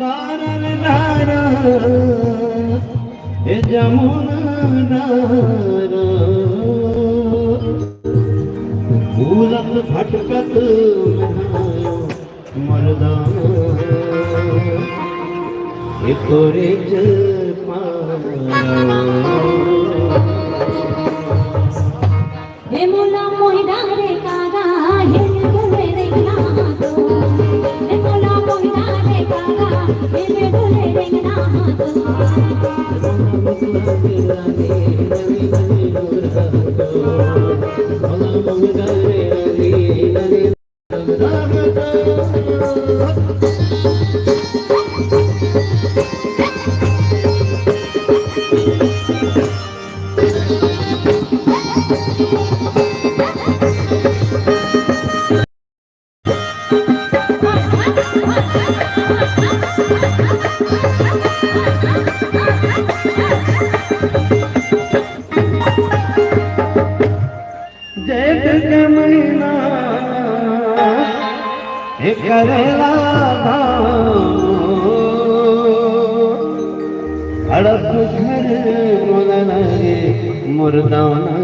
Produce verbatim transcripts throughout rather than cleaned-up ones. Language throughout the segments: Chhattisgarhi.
दारर दारा, ए जमुना दारा, भूलत भटकत मरदाना, ए तोरे जलपाना। हे मोला मोहि डारे कागा, हे में डोले रेंगना तो। हे मोला मोहि डारे कागा, हे में डोले रेंगना तो। जेठ के महीना हे करेला धान, हड़प घर मोला लागे मुरदाना,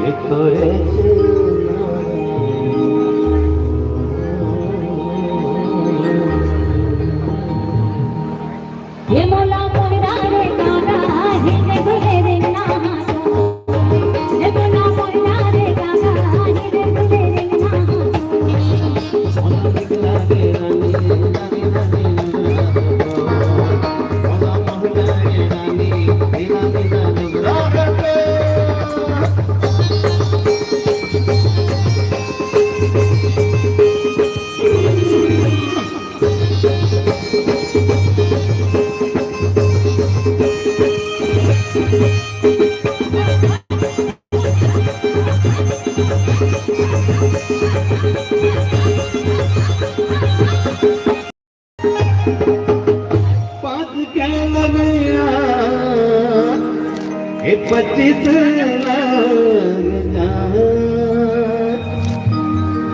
ये तो ऐसे हे मोला मोहरा रे काका, हे रे गुले रे ना तो। हे मोला मोहरा रे काका, हे रे गुले रे ना तो। पाँच के लगैया, ए पच्चीस लग जा,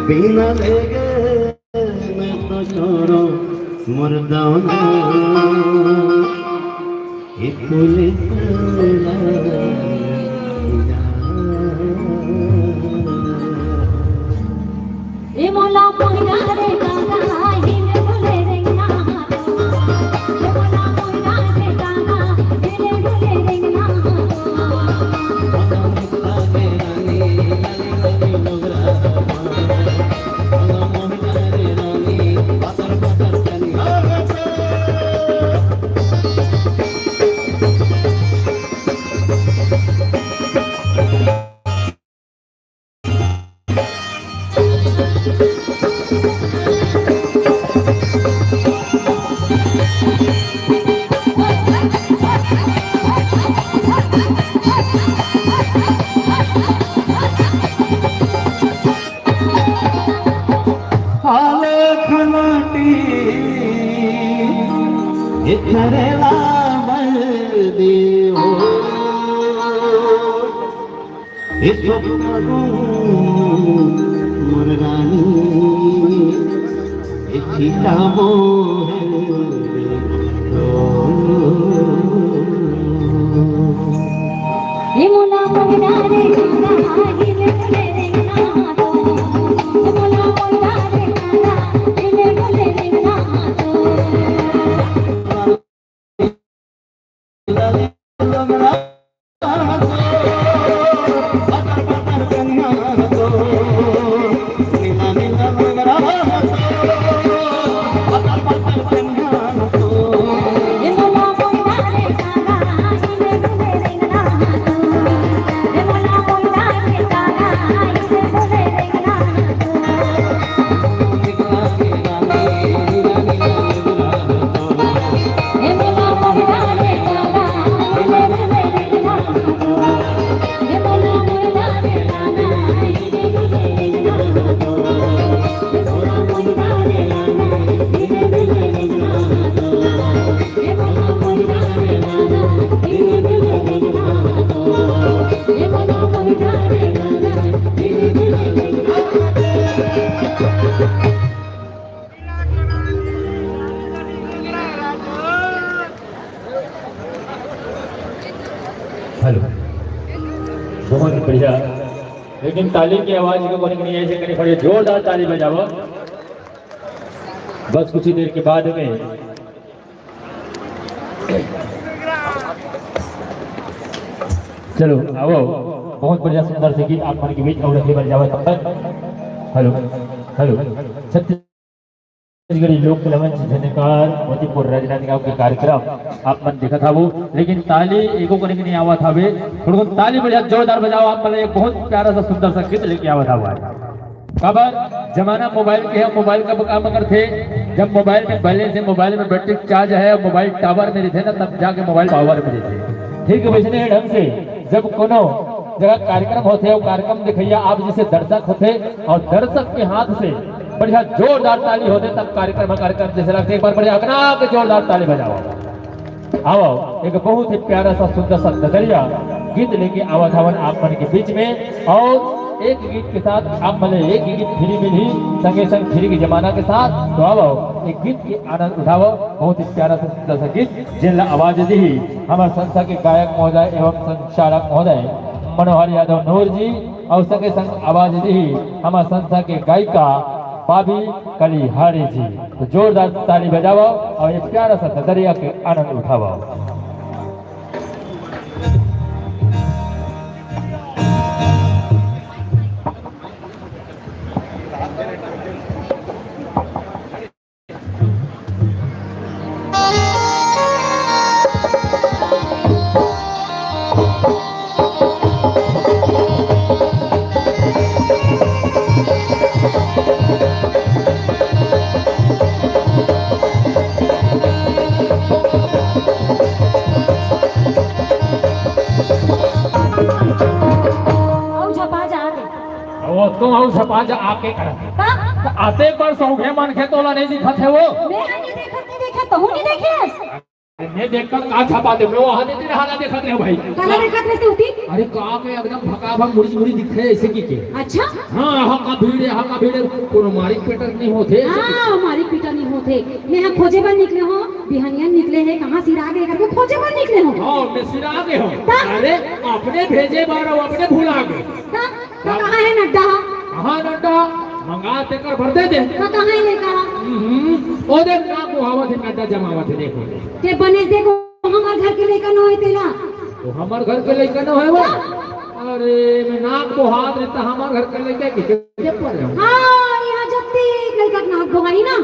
बिना लेगे मैं तो छोड़ो मुरदाना, ए पुलिस वाला। ए मोला मोहरा रे काका, हे रे गुले रे ना तो। ए मोला मोहरा रे काका, हे रे गुले रे ना तो। हाले खनाटी इतरेला बल देव। हे सुख करू मोर रानी, हे खिलाबो हे। हे मोला मोहरा रे काका, हे ले ले रे ना तो। हे मोला मोहरा रे काका, हे ले ले रे ना तो। लेकिन ताली के आवाज को कोने के नहीं, ऐसे करनी पड़ी, जोरदार ताली बजावा। बस कुछ ही देर के बाद में, चलो आओ, बहुत बढ़िया सुंदर से गीत आप मन के बीच और रखे बर जावा तब तक। हेलो, हेलो, छत्तीस छत्तीसगढ़ी लोक कला मंच झंझनकार मोतीपुर राजनांदगांव के कार्यक्रम आप मन देखत हवो, लेकिन ताली एको करे के नहीं आवत हवे। थोड़ा ताली बढ़िया जोरदार बजाओ, आप मन एक बहुत प्यारा सा सुंदर सा गीत लेके आवत हवो। काबर जमाना मोबाइल के है, मोबाइल का काम करथे। जब मोबाइल में बैलेंस है, मोबाइल में बैटरी चार्ज है, मोबाइल टावर में रहथे ना, तब जाके मोबाइल पावर में रहथे। ठीक वैसने ढंग से जब कोनो जगह कार्यक्रम होथे और कार्यक्रम देखैया आप जैसे दर्शक होथे और दर्शक के हाथ से बढ़िया जोरदार ताली होथे, तब कार्यक्रम, कार्यक्रम जैसे लगथे। एक बार बढ़िया अगना के जोरदार ताली बजाओ। आओ, एक बहुत ही प्यारा सा सुंदर सा ददरिया गीत लेके आवत हवन आप मन के बीच में। और एक गीत के साथ आप मन एक गीत फ्री मिलही, संगे संग फ्री के जमाना के साथ। तो आओ, एक गीत के आनंद उठाओ, बहुत ही प्यारा सा सुंदर सा गीत, जेला आवाज दी हमारे संस्था के गायक महोदय एवं संचालक महोदय मनोहर यादव नूर जी, और संगे संग आवाज दी हमारे संस्था के गायिका पाभी कलिहारी जी। तो जोरदार ताली बजाओ और ये प्यारा सा ददरिया के आनंद उठाओ। अउ झपा जा रे। वो तो अउ झपा जा आके करत। का? त आते पर सौघे मन के तोला नहीं दिखत है वो। मैं हा नहीं देखत, नहीं देखत, तहू नहीं देखे। मैं देख कर का झपा दे, मैं वहाँ देते रहा ना देखत रहे भाई। काला देखत रहे तू ती? अरे का के एकदम भका भक मुड़ी मुड़ी दिख रहे ऐसे की के। अच्छा? हाँ, हाँ का भीड़ है, हाँ का भीड़ है, कोनो मारिक पेटर नहीं होते ऐसे की। हाँ, मारिक पेटर नहीं होते। मैं हा खोजे बर निकले हो, बिहनिया निकले है, कहाँ सिरा गए करके खोजे बर निकले हो। हाँ, मैं सिरा गए हो। ता? अरे, अपने भेजे बार हो, अपने भुला गए। ता? तो कहाँ है नड्डा? कहाँ नड्डा? मंगा तेकर भर दे दे। तो कहाँ है लेकर? हम्म, ओ देख ना बुहावत है नड्डा जमावत है, देखो। ते बने देखो, हमार घर के लेकर न होए तेला। तो हमार घर के लेकर न होए वो? हाँ। अरे, मैं नाक बुहात रहता, हमार घर के लेकर के के पड़े हो? हाँ, यहाँ जब तक लड़का के नाक बोहाई ना,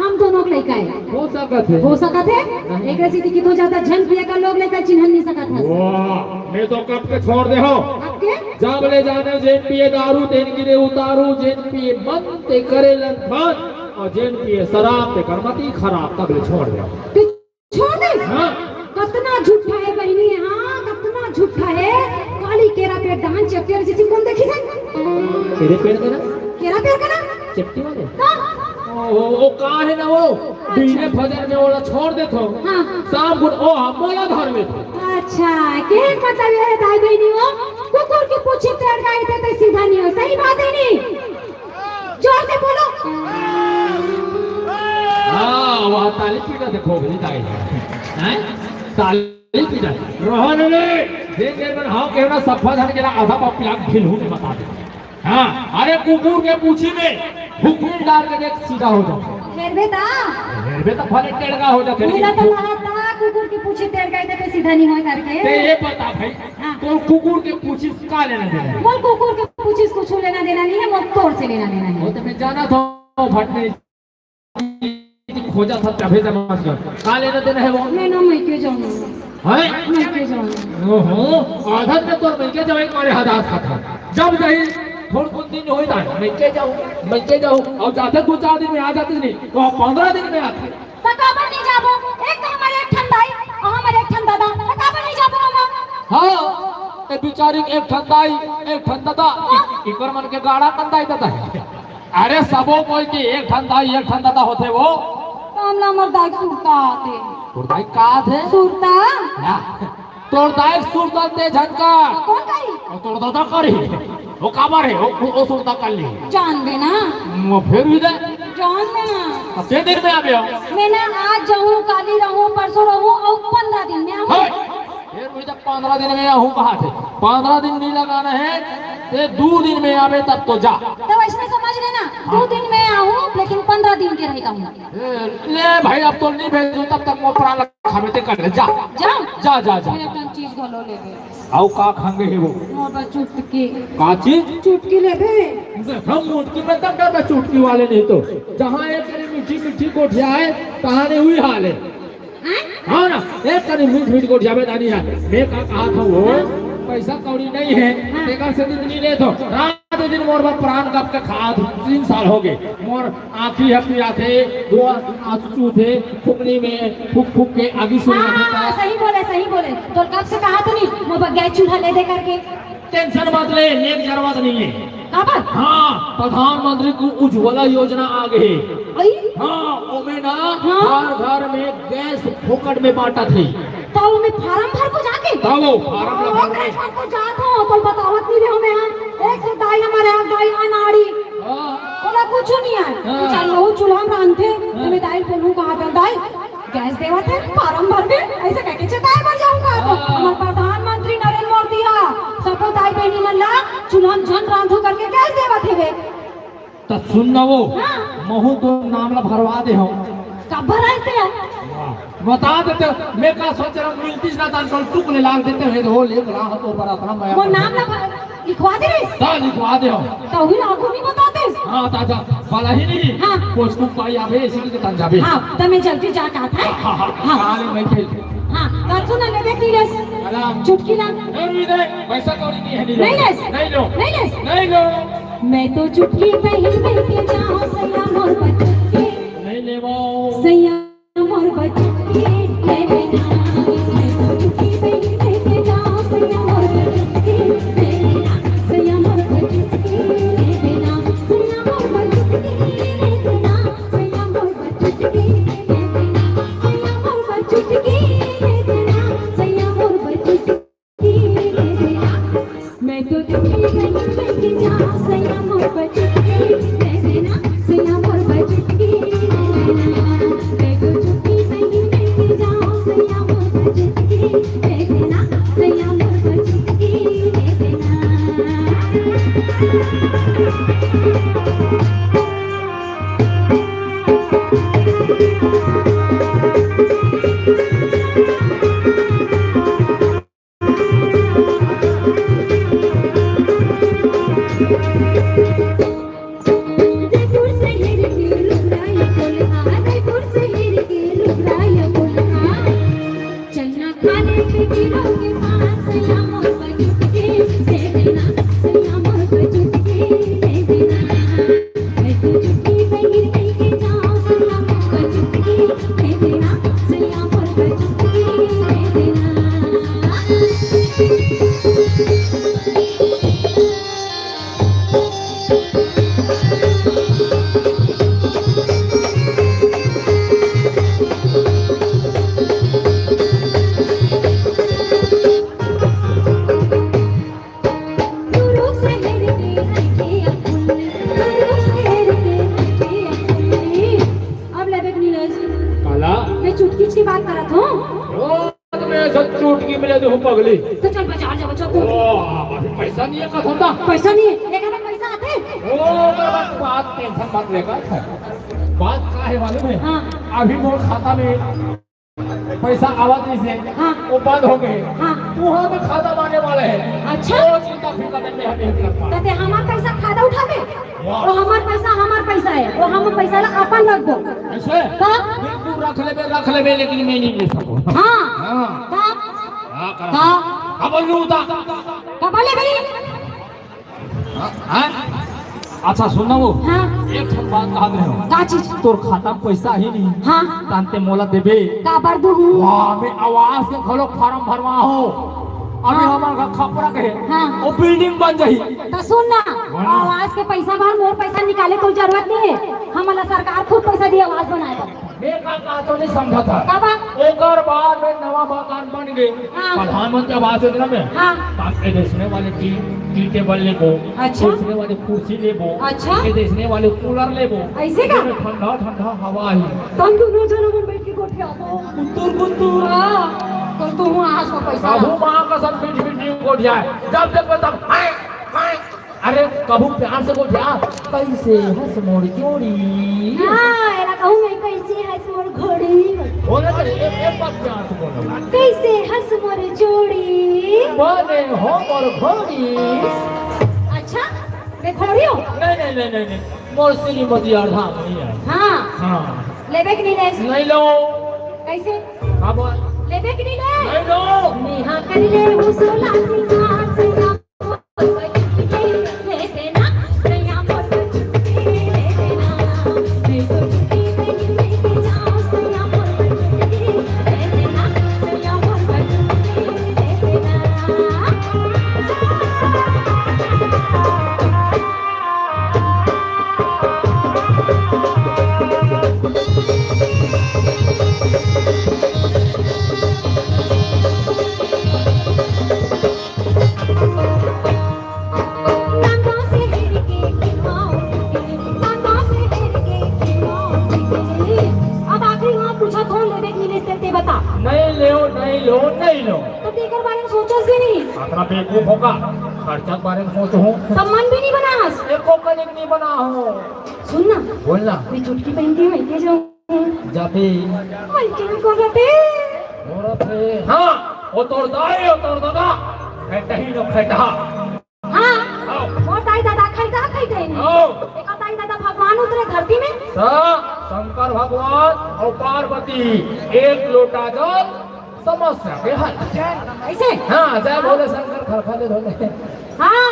हम दोनों के लड़का है। हो सकत है। हो सकत है? नहीं। एक ऐसी थी कि तो ज्यादा झन पिया का लोग लड़का चिन्हन नहीं सकत है। वाह, मैं तो कब के छोड़ दे हो। आपके? जब ले जाने जेन पिए दारू, तेन गिरे उतारू, जेन पिए मत ते करे लन बंद, और जेन पिए शराब ते कर मती खराब, तब ले छोड़ दे। छोड़ दे। हाँ। कतना झूठा है बहिनी, हाँ, कतना झूठा है। काली केरा पेड़ दहन चेपटी वाले सीसी कौन देखी से? केरा पेड़ का ना? केरा पेड़ का ना? चेपटी वाले? हाँ। ओ, ओ, ओ, का है ना वो? अच्छा। बीने फजर में ओला छोड़ देथो। हाँ। शाम को ओ हम मोला घर में थो। अच्छा, के मतलब ये है दाई बहिनी वो? कुकुर के पूछे पेड़ का इतने सीधा नहीं हो, सही बात है नहीं? जोर से बोलो। हाँ, वह ताली पीटा थे खोखली ताई। हैं? ताली पीटा। रोहन ने, देख, देख, मन हाँ कहना, सफा धन के ना आधा पाव पिला के ढिलहू ने बता दे। हाँ, अरे कुकुर के पूछी में हुकुम डाल के देख, सीधा हो जाता। हेरबे ता? हेरबे ता फले टेढ़ा हो जाता। मेरा तो लगा था कुकुर की पूछी टेढ़ गई थे, सीधा नहीं हो करके। ते ये बता भाई, हाँ। तो कुकुर के पूछी का लेना देना है? मोर कुकुर के पूछी कुछ लेना देना नहीं है, मोर तोर से लेना देना है। वो तो मैं जाना था, फटने खोजा था तभी समझ गया। का लेना देना है वो? मैं ना मैके जाऊँ। हैं? मैके जाऊँ। ओहो, आदत में तो मैके जावे के मारे हदास खाता। जब जाही, थोड़ कुछ दिन होई ता, मैके जाऊँ, मैके जाऊँ। और जाते दो चार दिन में आ जाते नहीं, तो आप पन्द्रह दिन में आते। त काबर नहीं जाबो? एक तो हमारे एक ठन दाई, और हमारे एक ठन दादा। त काबर नहीं जाबो हम? हाँ, ए बिचारी के एक ठन दाई, एक ठन दादा। हाँ। इ-, इकर मन के गाड़ा कन दाई दादा है। अरे सबो कोई के एक ठन दाई, एक ठन दादा होथे वो। तो हमला हमर दाई सुरता आथे। तोर दाई का आथे? सुरता। ना। तोर दाई सुरता ते झन का। तो कौन करी? वो तोर दादा करी। वो काबर है? वो, वो, वो सुरता कर ली। जान दे ना। वो फिर भी दे। जान दे ना। अब के दिन में आबे हो? मैं ना आज जाऊँ, काली रहूँ, परसों रहूँ और पन्द्रह दिन में आऊँ। हे, फिर भी जब पन्द्रह दिन में आऊँ कहा थे? पंद्रह दिन नहीं लगाना है, ते दू दिन में आवे तब तो जा। तो वैसने समझ लेना, दू दिन में आहूं, लेकिन पंद्रह दिन के रह जाहूं। ए, ले भाई, अब तो नहीं भेजूं, तब तक मोर प्राण ला खाबे, ते कर ले, जा। जा। जा, जा, जा। ये अपन चीज घलो लेबे। अउ का खांगे हे वो? मोर बर चुटकी। का चीज? चुटकी लेबे। देखो, मोटकी में तब डरबे, चुटकी वाले नहीं तो। जहाँ एक कनी मीठी मीठी गोठिया है, तहाँ नहीं हुई हाल है। हैं? हाँ ना, एक कनी मीठ मीठ गोठिया में दानी है। मैं का कहा था वो? हाँ। पैसा कौड़ी नहीं है, हाँ। तेकर से दिन नहीं लेत हो। रात दिन मोर बर प्राण कप के खात, तीन साल हो गए। मोर आँखी ह पिराथे, धुआं आंसू चूथे, फुकनी में फूक फूक के आगी शुरू होथे हाँ, त। सही बोले, सही बोले। तोर कब से कहा तो नहीं, मोर बर गैस चूल्हा ले दे करके। टेंशन मत ले, नेक जरूरत नहीं है। काबर? हाँ, प्रधानमंत्री को उज्ज्वला योजना आ गई। आई? हाँ, ओमे ना हाँ। हर घर में गैस फोकट में बांटत हे। तो ओमे फार्म भर को जाके? तब वो फार्म ला ओ, भर गैस भर को जात हो, तो बतावत नहीं रहे हो मैं हाँ। एक तो दाई हमारे यहाँ दाई अनाड़ी। हाँ। ओला कुछ नहीं आए। हाँ। चल, वो चूल्हा में रांधथे, हाँ। तो मैं दाई बोलूँ कहा था, "दाई, गैस देवत है, फार्म भर में, ऐसे कह के चेताए बर जाऊँ कहा था।" हाँ। हमारे प्रधानमंत्री नरेंद्र मोदी हा, सबो दाई बहनी मन ला चूल्हा में झन रांधू करके गैस देवत हे बे। त सुन ना वो, हाँ। महू तो नाम ला भरवा दे हूँ। कब भराइस ते यार? वाह। बता देते, मैं का सोच रहा हूँ, मिलतीस ना तान कल टुक ले लाग देते हैं, हो ले रहा तो बड़ा अपना मैं वो नाम ला भर-, लिखवा दे रे। ता लिखवा दे हूँ। तो हुई आगू नहीं बताते। हाँ, ताजा, वाला ही नहीं। हाँ। पोस्कू पाई आवे, इसी के तन जावे। हाँ, तो मैं जल्दी जा का था। हाँ, हाँ, हाँ, हाँ। हाँ, ले मैं खेल। हाँ, तो सुन ना, ले देख नीलेश। अला। चुटकी ला। और भी दे, पैसा कौड़ी नहीं है, नहीं लो। नहीं लेस। नहीं लो। नहीं लेस। नहीं लो। मैं तो चुटकी पहन पहन के जाऊं, सैया मोर बचुटकी। नहीं लेवो। सैया मोर बचुटकी, ले देना। मैं तो चुटकी पहन पहन के जाऊं, सैया मोर बचुटकी, ले देना। सैया मोर बचुटकी, ले देना। सैया मोर बचुटकी, ले देना। सैया मोर बचुटकी, ले देना। सैया मोर बचुटकी, ले देना। सैया मोर बचुटकी। मैं तो चुटकी बहन बन के जाऊं, सैया मोर बचुटकी दे देना, सैया मोर बचुटकी दे देना। मैं तो चुटकी बहन बन के जाऊं, सैया मोर बचुटकी दे देना, सैया मोर बचुटकी दे देना। जयपुर शहर के लुगराई कोल्हा, जयपुर शहर के लुगराई कोल्हा। चन्ना खाने के गिरोगे पास, या मोर बचुटकी दे देना, या मोर बचुटकी दे देना। मैं तो चुटकी बहिर कह के जाओ, सैया मोर बचुटकी दे देना, सैया मोर बचुटकी दे देना। दुरूग शहर के रखे अपुन, दुरूग शहर के रखे अपुन। अब ले देख नीलेश, काला? मैं चुटकी की बात करत हूँ। ओ, मैं सब चुटकी मिले दूँ पगली। तो चल बाजार जाओ, चल तू। ओ, अभी पैसा नहीं है, कथों ता। पैसा नहीं है, लेकिन पैसा आते। ओ, बस बात टेंशन मत लेकर। बात का है मालूम है? हाँ। अभी मोर खाता में पैसा आवत रहिसे, हाँ। वो बंद हो गए। हाँ। तुहां में खाता आने वाला है। अच्छा। वो चिंता फिकर में हम नहीं कर पा। तो ते हमार पैसा खाता उठाबे? वाह। वो हमार पैसा, हमार पैसा है, वो हम पैसा ला अपन रखबो। ऐसे? का? बिल्कुल रख लेबे, रख लेबे, लेकिन मैं नहीं ले सकूं। हाँ। हाँ। का? हाँ, का? का? अब लूटा। का बोले भाई? हाँ? अच्छा सुन ना वो, हाँ। एक ठन बात कहा दे हो। का चीज? तोर खाता में पैसा ही नहीं। हाँ। तान ते मोला देबे। काबर दूँ? वाह, मैं आवास के घलो फार्म भरवा हो। अभी हाँ। हमार घर खपरा के है। हाँ। वो बिल्डिंग बन जाही। तो सुन ना, हाँ। आवास के पैसा भर, मोर पैसा निकाले कोई जरूरत नहीं है। हमला सरकार खुद पैसा दिए आवास बनाए बर। मैं का, का तो नहीं समझा था। का बा? ओकर बाद में नवा मकान बन गए। हाँ। प्रधानमंत्री आवास योजना में। हाँ। तान ए देसने वाले टी, टी टेबल लेबो। अच्छा। ए देसने वाले कुर्सी लेबो। अच्छा। ए देसने वाले कूलर लेबो। ऐसे का? जेमे ठंडा ठंडा हवा ही। तन दोनों जनों मन बैठ के गोठियाबो। कुतुर कुतुर। हाँ। तो तू हूँ आज को पैसा ला। कहूँ माँ कसम मीठ मीठ नहीं गोठिया है। जब देखो तब हाय, हाय। अरे, कभू प्यार से गोठिया, कैसे हस मोर जोड़ी। हाँ, एला कहूँ मैं, कैसे हस मोर घोड़ी। बोले तो एक, एक बात प्यार से बोलो। कैसे हस मोर जोड़ी। बने हो मोर घोड़ी। अच्छा, मैं घोड़ी हूँ? नहीं, नहीं, नहीं, नहीं, नहीं। मोर श्रीमती अर्धांगिनी है। हाँ। हाँ। लेबे कि नहीं ले? नहीं लो। कैसे? हाँ, बोल। लेबे कि नहीं ले? नहीं लो। नेहा कर ले हूँ सोला सिंगार, सैया मोर बजूरी ले देना, सैया मोर बजूरी ले देना। मैं तो झूठी बहन लेके जाऊँ, सैया मोर बजूरी ले देना, सैया मोर बजूरी ले देना। अब आखिरी वहाँ पूछा, थोड़ लेबे कि नहीं लेबे, ते बता। नहीं लेव, नहीं लेव, नहीं लेव। तो तेकर बारे में सोचस भी नहीं। अतना बेवकूफ होगा, खर्चा के बारे में सोचहूँ। तब मन भी नहीं बनास। एको कनिक नहीं बना हो। सुन ना। बोल ना। मैं चुटकी पहन के मइके जाऊँ। जाबे। मइके में कौन रहते? हो रहते। हाँ, वो तोर दाई, वो तोर दादा। खैटही नो खैटहा। हाँ, आओ। मोर दाई दादा खैटहा खैटही नहीं। आओ। एकर दाई दादा भगवान उतरे धरती में। ता शंकर भगवान और पार्वती एक लोटा जल समस्या के हल। ऐसे? हाँ, जय भोले शंकर, खरखा ले धोले। हाँ,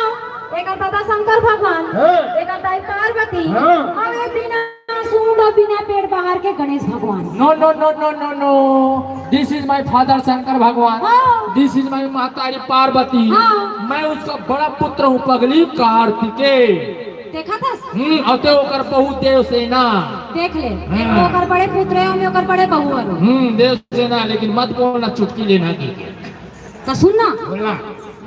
एकर दादा शंकर भगवान, हाँ। एकर दाई पार्वती, हाँ। और एक दिन सूंड और बिना पेट बाहर के गणेश भगवान। No, no, no, no, no, no। This is my father Shankar भगवान। हाँ। This is my मातारी पार्वती। हाँ। मैं उसका बड़ा पुत्र हूँ पगली कार्तिकेय। देखा था? हम्म, अते ओकर बहू देवसेना। देख ले, हाँ। एक ओकर बड़े पुत्र है, ओमे ओकर बड़े बहू है। हम्म, देवसेना, लेकिन मत बोलना चुटकी लेना की। तो सुन ना। बोलना।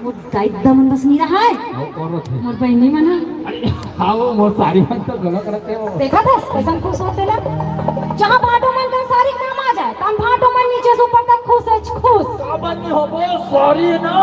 वो दाई दमन बस नहीं रहा है। वो करो थे। मोर बहनी मन है। अरे, हाँ, वो मोर सारी मन तो गलत रहते हो। देखा था? कैसन खुश होते ना। जहाँ भाटो मन का सारी नाम आ जाए, तहाँ भाटो मन नीचे से ऊपर तक खुश है, खुश। का बनी हो वो सारी है ना?